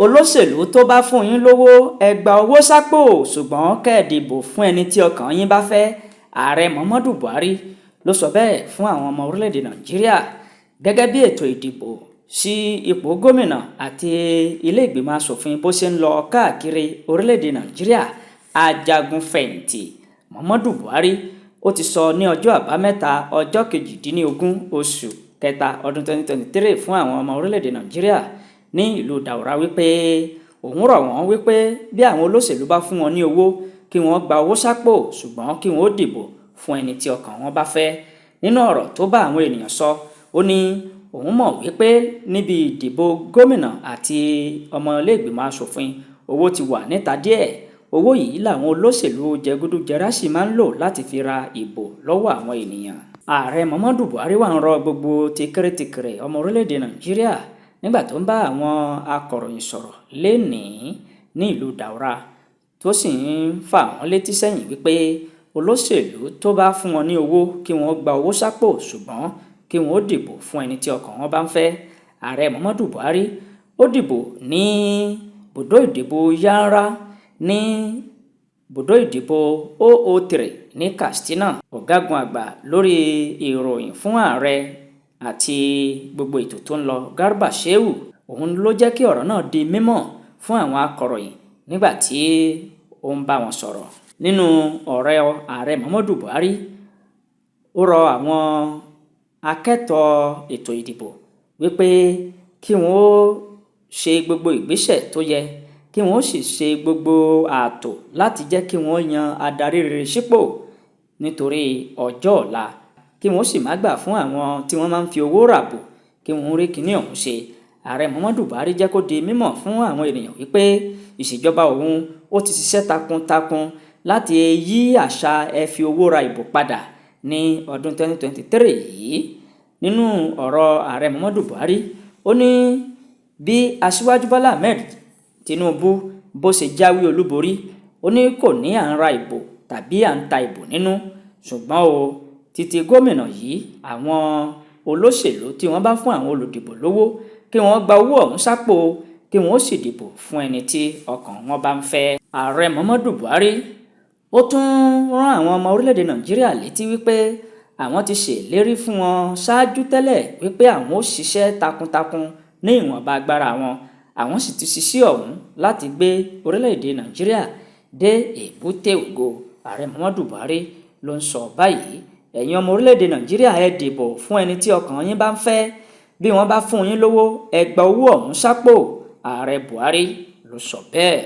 Olóṣèlú tó bá fún yín lọ́wọ́, ẹ gba owó sápò, ṣùgbọ́n kẹ́ ẹ dìbò fún ẹni tí ọkàn yín bá fẹ́. Ààrẹ Muhammadu Buhari ló sọ bẹ́ẹ̀ fún àwọn ọmọ orílẹ̀-èdè Nàìjíríà gẹ́gẹ́ bí ètò ìdìbò sí ipò gómìnà àti ilé ìgbìmọ̀ asòfin bó ṣe ń lọ káàkiri orílẹ̀-èdè Nàìjíríà. Ajagun-fẹ̀yìntì Muhammadu Buhari ó ti sọ ní ọjọ́ Àbámẹ́ta, ọjọ́ 18 oṣù kẹta ọdún 2023 fún àwọn ọmọ orílẹ̀-èdè Nàìjíríà ní ìlú Daura wípé òun rọ̀ wọ́n wípé bí àwọn olóṣèlú bá fún wọn ní owó, kí wọ́n gba owó sápò, ṣùgbọ́n kí wọ́n ó dìbò fún ẹni tí ọkàn wọn bá fẹ́. Nínú ọ̀rọ̀ tó bá àwọn ènìyàn sọ, ó ní òun mọ̀ wípé níbi ìdìbò gómìnà àti ọmọ ilé-ìgbìmọ̀ asòfin, owó ti wà níta díẹ̀. Owó yìí làwọn olóṣèlú jẹgúdújẹrá sì máa ń lò láti fi ra ìbò lọ́wọ́ àwọn ènìyàn. Ààrẹ Muhammadu Buhari wá ń rọ gbogbo tìkìrìtìkìrì ọmọ orílẹ̀-èdè Nàìjíríà nígbà tó ń bá àwọn akọ̀ròyìn sọ̀rọ̀ lénìí ní ìlú Daura, tó sì ń fà wọ́n létí sẹ́yìn wípé olóṣèlú tó bá fún wọn ní owó, kí wọ́n gba owó sápò, ṣùgbọ́n kí wọ́n ó dìbò fún ẹni tí ọkàn wọn bá ń fẹ́. Ààrẹ Muhammadu Buhari ó dìbò ní bùdó ìdìbò Yanra ní bùdó ìdìbò 003 ní Katsina. Ọ̀gágun àgbà lórí ìròyìn fún ààrẹ àti gbogbo ètò tó ń lọ, Garba Shehu, òun ló jẹ́ kí ọ̀rọ̀ náà di mímọ̀ fún àwọn akọ̀ròyìn nígbà tí ó ń bá wọn sọ̀rọ̀. Nínú ọ̀rọ̀ ààrẹ Muhammadu Buhari, ó rọ àwọn akẹ́tọ̀ọ́ ètò ìdìbò wípé kí wọ́n ó ṣe gbogbo ìgbésẹ̀ tó yẹ, kí wọ́n ó sì ṣe gbogbo ààtò láti jẹ́ kí wọ́n yan adarí rere sípò nítorí ọjọ́ ọ̀la, kí wọ́n sì má gbà fún àwọn tí wọ́n máa ń fi owó ràbò kí wọ́n rí kinní ọ̀hún ṣe. Ààrẹ Muhammadu Buhari jẹ́ kó di mímọ̀ fún àwọn ènìyàn wípé ìṣèjọba òun ó ti ṣiṣẹ́ takuntakun láti yí àṣà ẹ fi owó ra ìbò padà ní ọdún 2023 yìí. Nínú ọ̀rọ̀ ààrẹ Muhammadu Buhari, ó ní bí Aṣíwájú Bọ́lá Ahmed Tinubu bó ṣe jáwé olúborí, ó ní kò ní à ń ra ìbò tàbí à ń ta ìbò nínú, ṣùgbọ́n o títí gómìnà yìí, àwọn olóṣèlú tí wọ́n bá fún àwọn olùdìbò lówó, kí wọ́n gba owó ọ̀hún sápò, kí wọ́n sì dìbò fún ẹni tí ọkàn wọn bá ń fẹ́. Ààrẹ Muhammadu Buhari ó tún rán àwọn ọmọ orílẹ̀-èdè Nàìjíríà létí wípé àwọn ti ṣèlérí fún wọn ṣáájú tẹ́lẹ̀ wípé àwọn ó ṣiṣẹ́ takuntakun ní ìwọ̀nba agbára wọn, àwọn sì ti ṣiṣẹ́ ọ̀hún láti gbé orílẹ̀-èdè Nàìjíríà dé èbúté ògo. Ààrẹ Muhammadu Buhari ló ń sọ báyìí: ẹ̀yin ọmọ orílẹ̀-èdè Nàìjíríà, ẹ dìbò fún ẹni tí ọkàn yín bá ń fẹ́. Bí wọ́n bá fún yín lówó, ẹ gba owó ọ̀hún sápò. Ààrẹ Buhari ló sọ bẹ́ẹ̀.